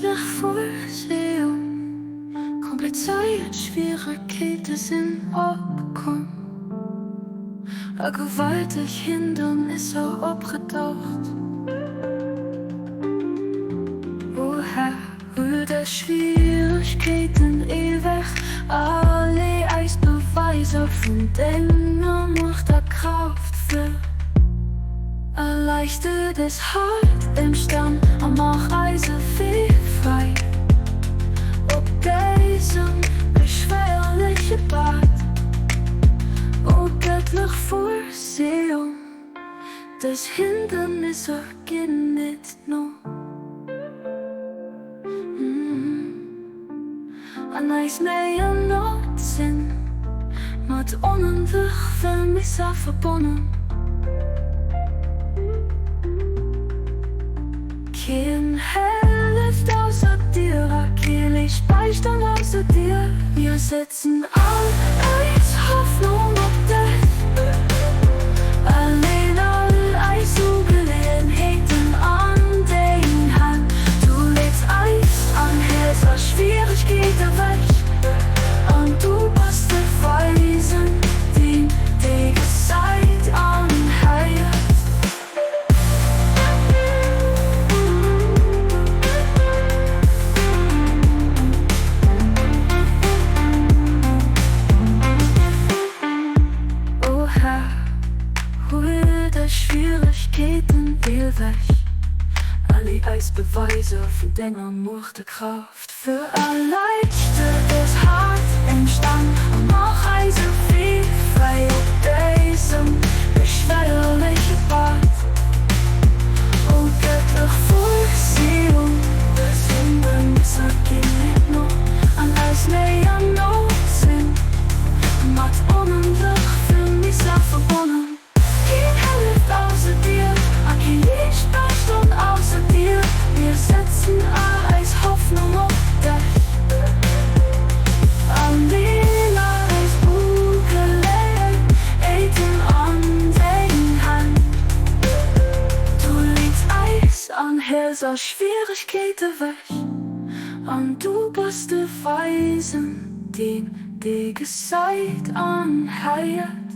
göttlech Vorsehung, Komplizéiert Schwieregkeete sinn opkomm, a gewalteg Hindernisser opgedaucht. O Här, huel dës Schwieregkeeten ewech, a lee eis Beweiser vun denger Muecht a Kraaft vir. Erleichter des Hart im Stamm a maach eise Wee fräi op dësem beschwéierleche Pad. O gëttlech Vorsehung, dës Hindernisser ginn nit no. An eis Méi an Nout sinn mat onendlech Vermisser verbonnen. Keen hëlleft ausser dir a kee leescht Beistand ausser dir. Mir setzen all eis Hoffnung op dech a leen all eis Ugeleeënheeten an deng Hänn. Du leets eis an Häerz a Schwieregkeet ewech an du bass de Weisen, deen déi gesäit an héiert. O Här, huel dës Schwieregkeeten ewech a lee eis Beweiser vun denger Muecht a Kraaft fir. Erleichter dës haart Emstänn a maach eise Wee fräi op dësem beschwéierleche Pad. O gëttlech Vorsehung, dës Hindernisser ginn nit no an eis Méi an Nout sinn mat onendlech vill Misär verbonnen. Keen hëlleft ausser dir a kee leescht Bäistand ausser dir. Mir setzen all eis Hoffnung op dech a leeën all eis Ugeleeënheeten an deng Hänn. Du leets eis an Häerz a Schwieregkeete wech an du bass de Weisen, deen déi gesäit an héiert.